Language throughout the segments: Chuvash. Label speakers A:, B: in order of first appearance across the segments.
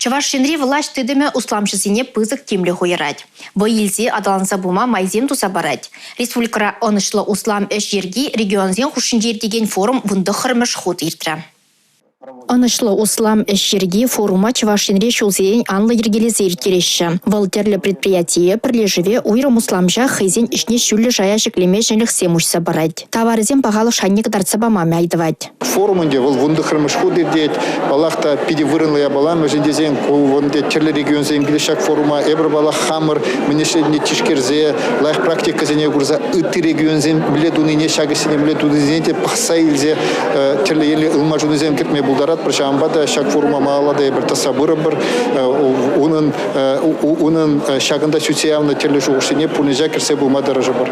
A: Чӑваш Енри влаҫ тытӑмӗ усламҫӑсене пысӑк тимлӗх уйӑрать. Вӑй илсе аталанса пыма майсем туса парать. Республикӑра ӑнӑҫлӑ услам ӗҫ йӗрки регионсен хушшинче иртекен форум 19-мӗш хут иртрӗ. Ӑнӑҫлӑ услам ӗҫ йӗрки форума Чӑваш Енре ҫулсерен анлӑ йӗркелесе ирттереҫҫӗ. Вӑл тӗрлӗ предприятие, пӗрлешӗве уйрӑм усламҫа хӑйсен ӗҫне ҫӳллӗ шая ҫӗклеме ҫӗнӗлӗхсем уҫса парать. Таварӗсем пахалӑх шайне кӑтартса пама май тӑвать.
B: Форум ӗнтӗ вӑл 19-мӗш хут иртет. Паллах та, питӗ вырӑнлӑ япала, мӗншӗн тесен ку ӗнтӗ тӗрлӗ регионсем килӗҫ ҫак форума. Эпир паллах хамӑр мӗн ӗҫленине тишкерсе, лайӑх практикӑсене курса ытти регионсем мӗнле тунине, ҫак ӗҫсене мӗнле тунине те пӑхса илсе тӗрлӗ енлӗ ылмашӑнусем кӗртме пултаратпӑр. Ҫавӑнпа та ҫак форума малалла та эпир тӑсса пырӑпӑр. Унӑн унӑн ҫакӑнта сӳтсе явнӑ тӗрлӗ шухӑшсене пурнӑҫа кӗртсе пыма тӑрӑшӑпӑр.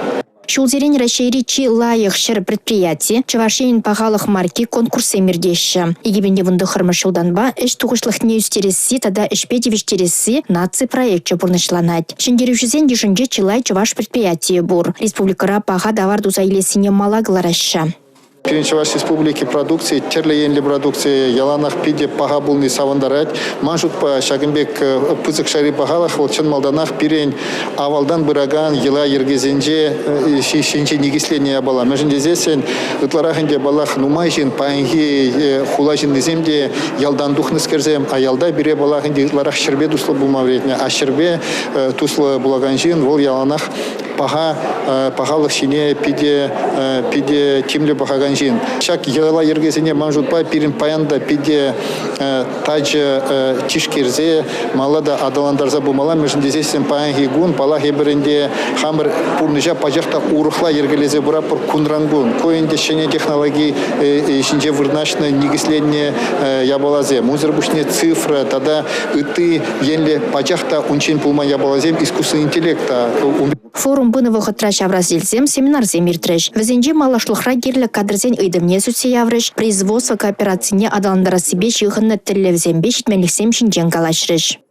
A: Ҫулсерен Раҫҫейри чи лайӑх 100 предприяти, Чӑваш Енӗн пахалӑх марки конкурссем иртеҫҫӗ. 2019-мӗш ҫултанпа ӗҫ тухӑҫлӑхне ӳстересси тата ӗҫпе тивӗҫтересси наци проекчӗ пурнӑҫланать. Ҫӗнтерӳҫӗсен йышӗнче чылай чӑваш предприятийӗ пур. Республикӑра паха тавар туса илессине мала кӑлараҫҫӗ.
B: Пирӗн Чӑваш Республики продукци, тӗрлӗ енлӗ продукци яланах питӗ паха пулни савӑнтарать. Ман шутпа, ҫакӑн пек пысӑк шайри пахалӑх вӑл чӑн малтанах пирӗн авалтан пыракан йӑла-йӗркесенче ҫинче никӗсленнӗ япала. Мӗншӗн тесессӗн ытларах ӗнтӗ, паллах, нумай ҫын паянхи хула ҫыннисем те ялтан тухнӑскерсем, а ялта пире, паллах, ӗнтӗ ытларах ҫӗрпе туслӑ пулма вӗрентнӗ. А ҫӗрпе туслӑ пулакан ҫын вӑл яланах паха пахалӑх ҫине питӗ питӗ тимлӗ пӑхакан ҫын. Ҫак йӑла-йӗркесене ман шутпа пирӗн паян та питӗ тачӑ тишкерсе малалла та аталантарса пымалла, мӗншӗн тесессӗн паянхи кун, паллах, эпир ӗнтӗ хамӑр пурнӑҫа пачах та урӑхла йӗркелесе пыратпӑр кунран-кун. Ку ӗнтӗ ҫӗнӗ технологи ҫинче вырнаҫнӑ, никӗсленнӗ япаласем. Унсӑр пуҫне цифра тата ытти енлӗ пачах та унччен пулман япаласем искусственный интеллект та
A: Форум пынӑ вӑхӑтра ҫавра сӗтелсем, семинарсем иртрӗҫ. Вӗсенче малашлӑхра кирлӗ кадрсен ыйтӑвне сӳтсе яврӗҫ, производство кооперацине аталантарассипе ҫыхӑннӑ тӗллевсемпе ҫитменлӗхсем ҫинчен калаҫрӗҫ.